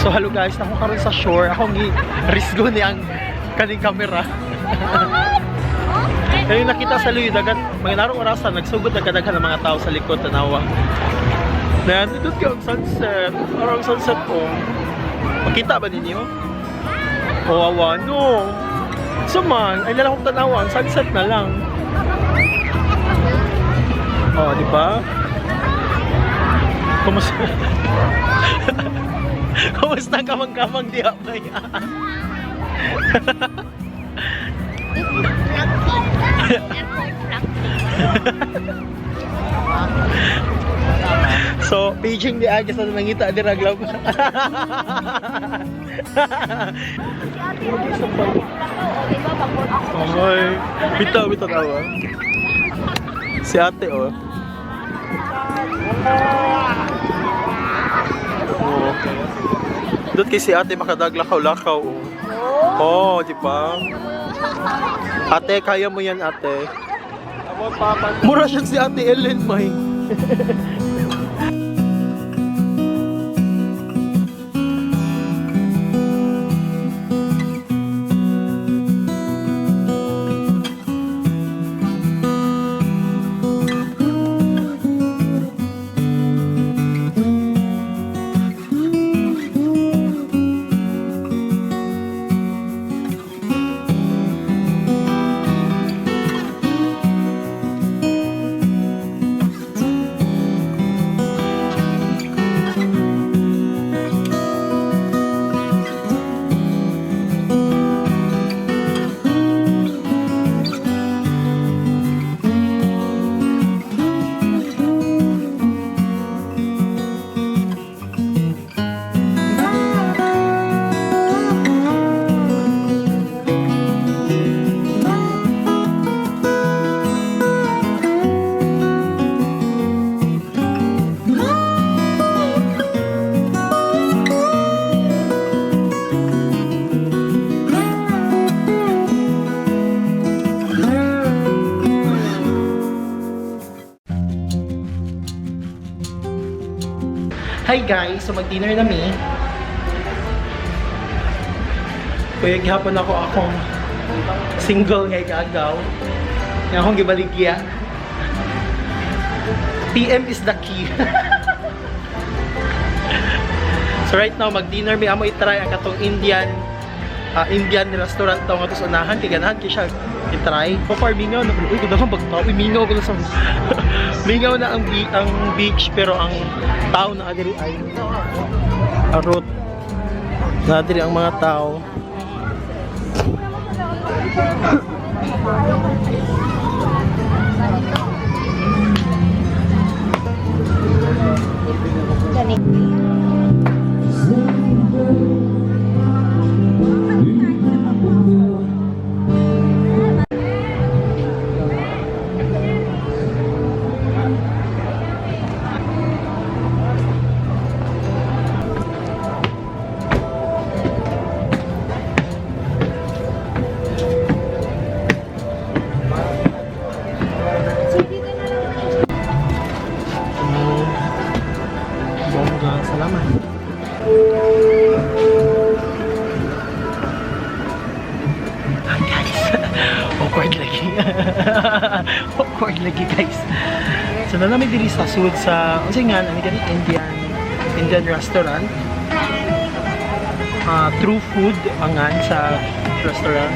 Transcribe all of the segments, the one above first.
So hello guys, ako karon sa shore. Akong gi-risgo ni ang kaning camera. Kaya nakita sa luyo dagat, mga narong orasan nagsugod na kadaghan ng mga tao sa likod tanawa. Nan, dito ka ang sunset. Arang sunset oh. Makita ba ninyo? Oh, awa, no. So man, ay nalang akong tanawa, ang sunset na lang. Oh, di ba? Kumusta? Kumusta ang kamang-kamang diha may? So, paging ni Agis na nangita dira glab. Ay, bitaw bitaw tawa. Si ate oh. Oh. Doon kay si ate makadaglakaw-lakaw oh. Oh, di ba? Ate, kaya mo yan, ate. Mura siya si Ate Ellen, may. Hi guys, so mag-dinner na mi. Kuya, gihapon ako akong single ngay kaagaw. Nga akong gibaligya. PM is the key. So right now, mag-dinner mi amo i-try ang katong Indian Indian restaurant daw nga to sa unahan kay ganahan kay siya i-try. So far mingaw na uy kudagang bagtao, uy mingaw ko na sa mingaw na ang ang beach pero ang tao na adiri ay arot. Na adiri ang mga tao. Bongga, salamat. Hi guys. Awkward lagi. Awkward lagi guys. So na namin diri sa sud sa unsa nga nami gani Indian Indian restaurant. Ah, True Food angan sa restaurant.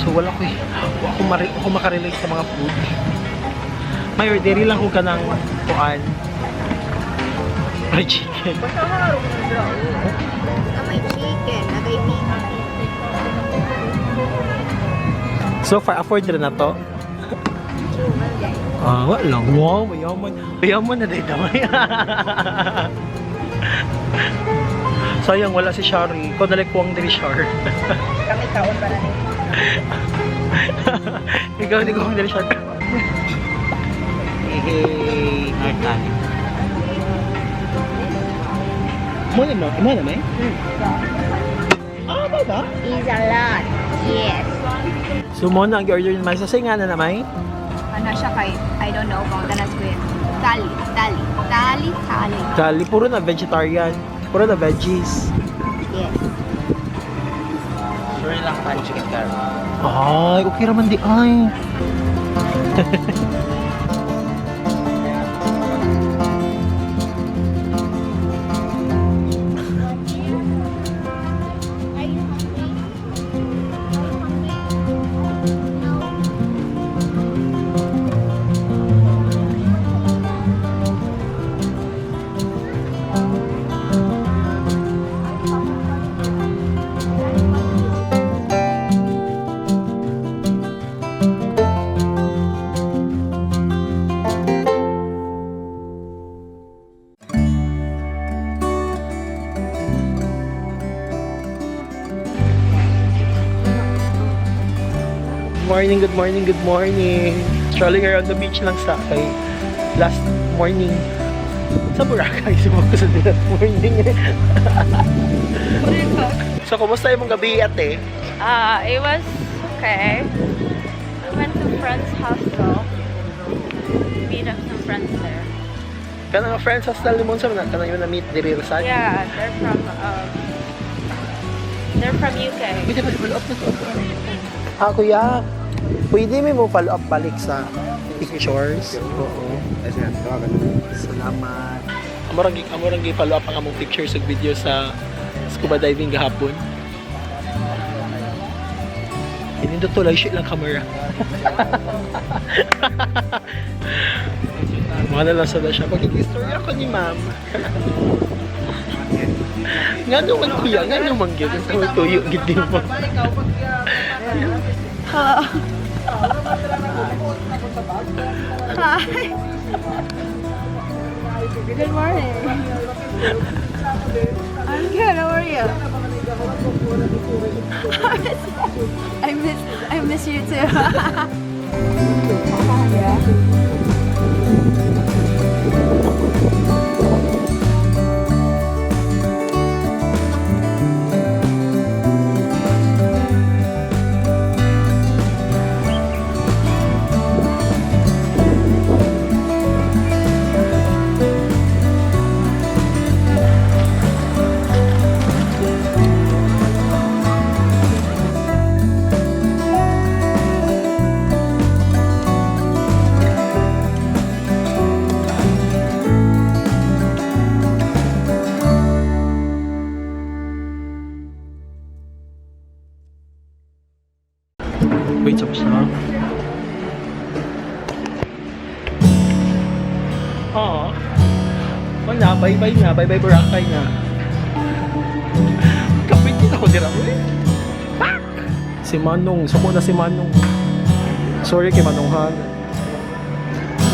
So wala ko eh. Wala ko, ako makarelate sa mga food. May diri lang ko kanang kuan. Fried chicken. May chicken, nagay beef. So far, afford rin na to. Ah, wala lang. Wow, mayaman. Mayaman na dito. Sayang, wala si Shari. Ikaw nalang kuwang diri, Shar. Kami kaon para ni. Ikaw ni kuwang diri, Shar. Hey, hey. Mo na mo, mo na may? Ah, ba ba? Is a lot. Yes. So mo na ang order ni May. Sa nga na may? Ano siya kay, I don't know kung tanas ko yun. Thali, thali, thali, thali. Dali, puro na vegetarian. Puro na veggies. Yes. Sri Lankan chicken curry. Ay, okay raman di ay. Are you hungry? Are you hungry? No. Good morning, good morning, good morning. Strolling around the beach lang sa kay last morning. Sa Boracay, sumag ko sa last morning. So, kumusta yung gabi, ate? It was okay. We went to friend's hostel. Meet up some friends there. Kanang friends hostel ni Monsa, na kanang yun na-meet diri sa. Yeah, they're from UK. Pwede ba follow up na to? Ah, kuya, pwede may mo follow up balik sa pictures? Oo. Salamat. Amorang gi follow up ang among pictures ug video sa scuba diving gahapon. Inindot to lang shit lang camera. Mga na lang sa siya. Pag-story ako ni ma'am. Nga naman kuya, nga naman gyud. Sa may tuyo gid din mo. Hi. Good morning. I'm good. How are you? I miss you too. Yeah. Wait, tapos na. Oo. Wala, bye-bye na. Bye-bye Boracay na. Kapit din ako dira. Uy. Fuck! Si Manong. Suko na si Manong. Sorry kay Manong ha.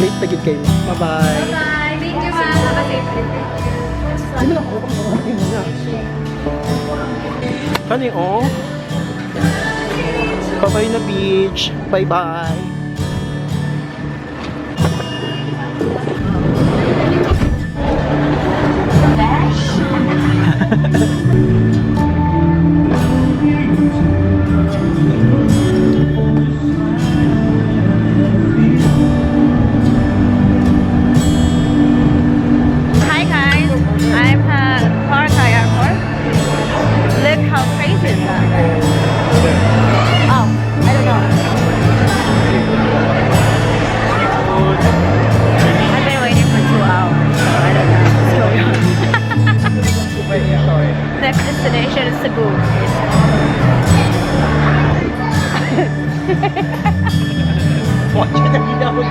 Late na gid kayo. Bye-bye. Bye. Thank you, ma'am. Have a safe trip. Hindi na ako. Kani oh. Bye-bye na beach. Bye-bye. Hi guys, I'm at Boracay Airport. Look how crazy is that. Oh, I don't know. I've been waiting for 2 hours, so I don't know what's going on. Next destination is Cebu. Watch na ginawa.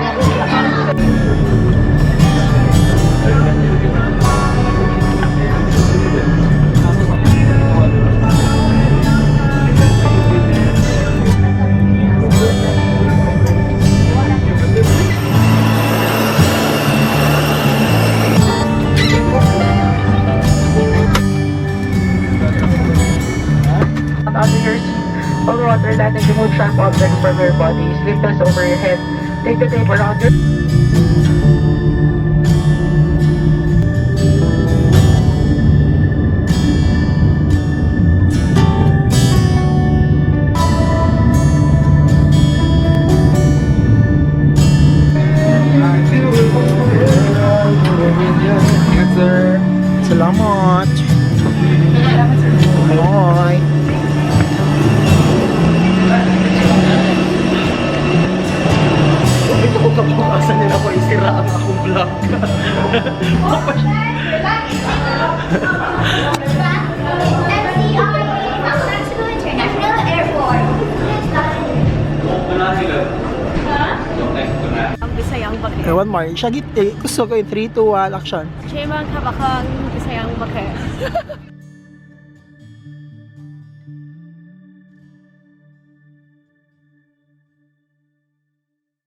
Under your seat or water line and remove sharp objects from your body. Slip this over your head. Take the tape around your vlog. MCI, Mactan Cebu International Airport. Ang Bisayang bakit. Okay, one more. Siya git eh, gusto ko in 3, 2, 1, action. Chema kabakang Bisayang bakit.